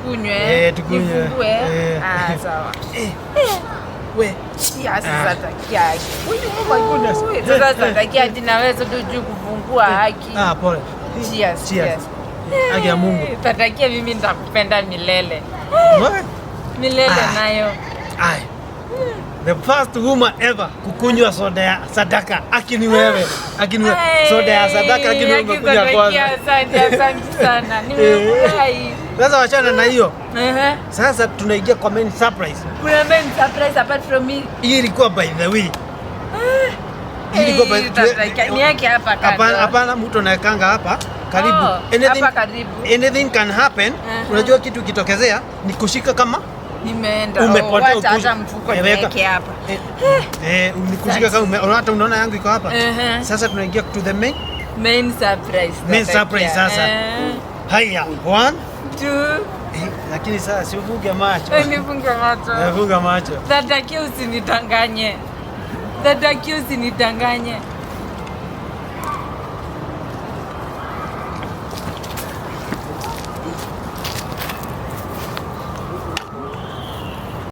Tukunywe. Eh, tukunywe. Nifungue. Eh. Ah, sawa. Eh. We. Cheers, Ah. Satakia. Oh my goodness. Sasa Satakia ati naweza tu juu kufungua haki. Ah, pole. Cheers, Cheers. cheers. Haki ya Mungu. Satakia, mimi nitakupenda milele. What? Milele Ah. nayo. Ai. The first woman ever kukunywa soda ya sadaka. Aki ni wewe. Aki ni wewe. Soda ya sadaka, aki ni wewe Haki umekunywa Satakia, kwanza. asante, asante sana. Nimefurahi. Sasa wachana na hiyo. Ehe. Sasa tunaingia kwa main surprise. Kuna main surprise apart from me? Hii ilikuwa by the way. Hii ilikuwa by Eh, Satakia, niweke hapa kando. Hapana, hapana, mtu anawekanga hapa karibu. Oh, hapa karibu. Anything can happen. Unajua kitu kitokezea ni kushika kama Nimeenda. umepotea. Oh, wacha hata mfuko Eh, weka. niweke hapa. Eh, eh, ni kushika kama hata unaona yangu iko hapa. Sasa tunaingia to the main Main surprise. Main Satakia. surprise sasa. Eh, Haya, one. two. Eh, lakini sasa si ufunge macho. Eh, nifunge macho. Eh, funga macho. Satakia, usinidanganye. Satakia, usinidanganye.